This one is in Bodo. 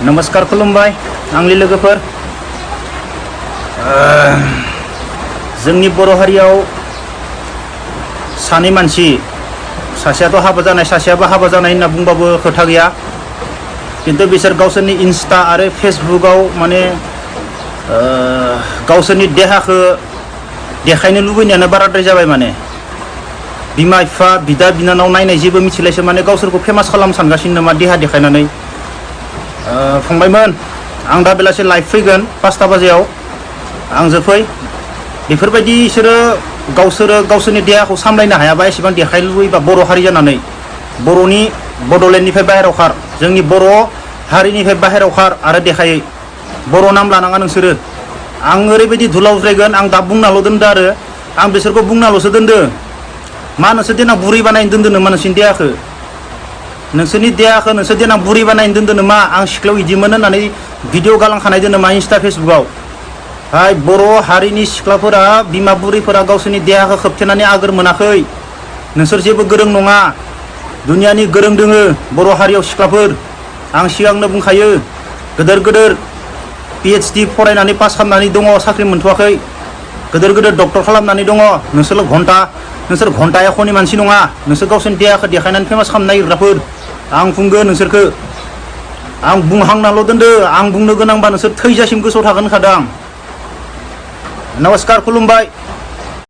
नमस्कार खुलुमबाय आंनि लोगोफोर जोंनि बर' हारियाव सानै मानसि सासेयाथ' हाबा जानाय सासेयाबो हाबा जानाय होनना बुंबाबो खोथा गैया किन्तु बिसोर गावसोरनि इन्स्टा आरो फेसबुकाव माने गावसोरनि देहाखौ देखायनो लुबैनायानो बाराद्राय जाबाय माने बिमा बिफा बिदा बिनानाव नायनाय जेबो मिथिलायसो माने गावसोरखौ फेमास खालाम सानगासिनो नामा देहा देखायनानै फंबायमोन आं दा बेलासे लाइभ फैगोन 5टा बाजियाव आंजों फै बेफोरबायदि बिसोरो गावसोरनि देहाखौ सामलायनो हायाबा एसेबां देखायनो लुबैबा बर' हारि जानानै बर'नि बड'लेण्डनिफ्राय बाहेरायाव खार जोंनि बर' हारिनिफ्राय बाहेरायाव खार आरो देखायै बर' नाम लानाङा नोंसोरो आं ओरैबायदि धुलावज्रायगोन आं दा बुंनाल' दोनदो आरो आं बिसोरखौ बुंनाल'सो दोनदो मा नोंसोर देनां बुरै बानायनो दोनदो नामा नोंसोरनि देहाखौ नोंसोर देनां बुरै बानायनो दोनदो नामा आं सिख्लायाव इदिमोन होननानै भिडिअ गालांखानाय दोनो मा इन्स्टा फेसबुकाव हाय बर' हारिनि सिख्लाफोरा बिमा बुरैफोरा गावसोरनि देहाखौ खोबथेनानै आगोर मोनाखै नोंसोर जेबो गोरों नङा दुनियानि गोरों दोङो बर' हारियाव सिख्लाफोर आं सिगांनो बुंखायो गोदोर PhD फरायनानै पास खालामनानै दङ साख्रि मोनथ'वाखै गोदोर डक्टर खालामनानै दङ नोंसोर घन्टा एख'नि मानसि नङा नोंसोर गावसोरनि देहाखौ देखायनानै फेमास खालामनो नागिरग्राफोर आं बुंगोन नोंसोरखौ आं बुंहांनाल' दोनदो आं बुंनो गोनांबा नोंसोर थैजासिम गोसोआव थागोन होनखादों आं नमस्कार खुलुमबाय।